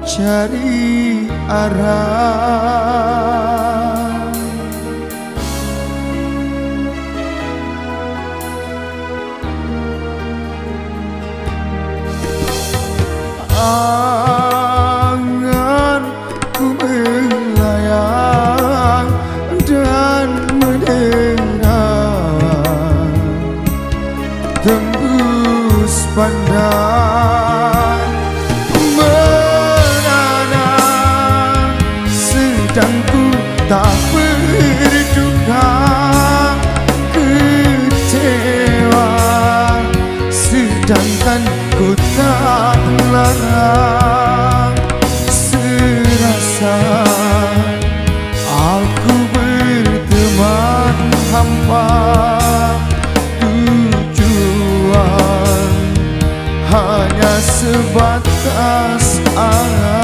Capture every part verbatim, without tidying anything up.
cari arah. Angan ku melayang dan mendengar, tembus pandang, menanam, sedang ku tak berduka, kecewa, sedangkan ku tak larang, serasa aku berteman hampa, tujuan hanya sebatas angan.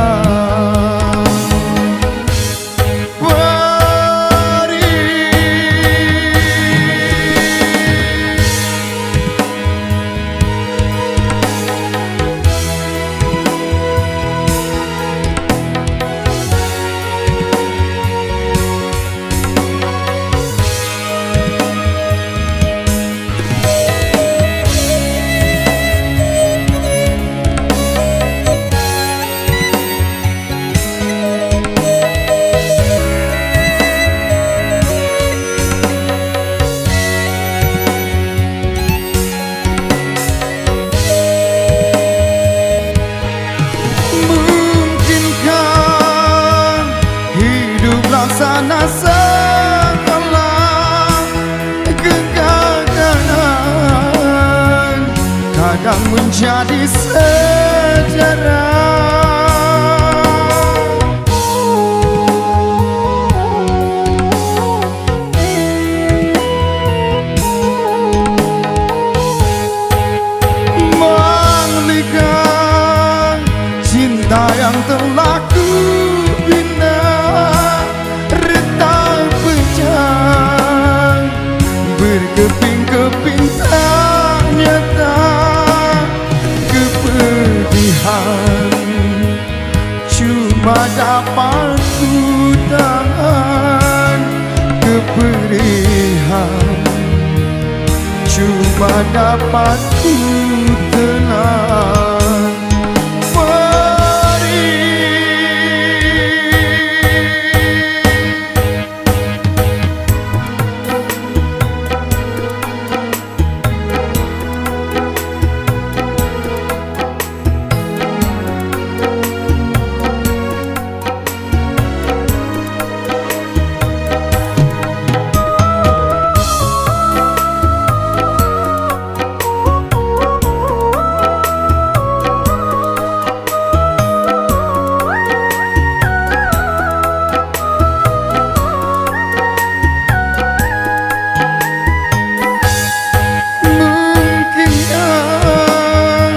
Mungkinkah hidup laksana sekolah, kegagalan kadang menjadi sejarah. Manglikang cinta yang telah ku bina, retak pecah, berkeping-keping tak nyata, kepedihan cuma dapat ku tahan, kepedihan cuma dapat ku telan. Perih. Mungkinkah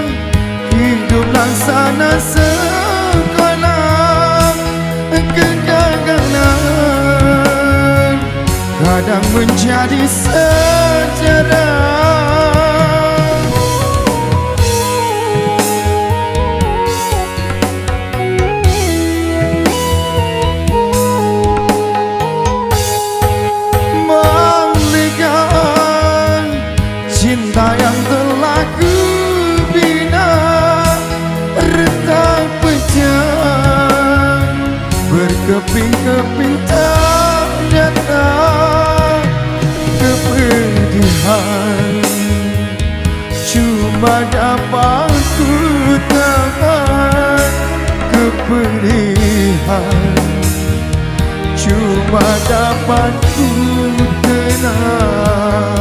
hidup laksana sekolah, kegagalan kadang menjadi sejarah. Manglikang cinta yang telah ku bina, retak pecah, berkeping-keping tak nyata, kepedihan cuma dapat ku tahan, kepedihan cuma dapat ku tenang.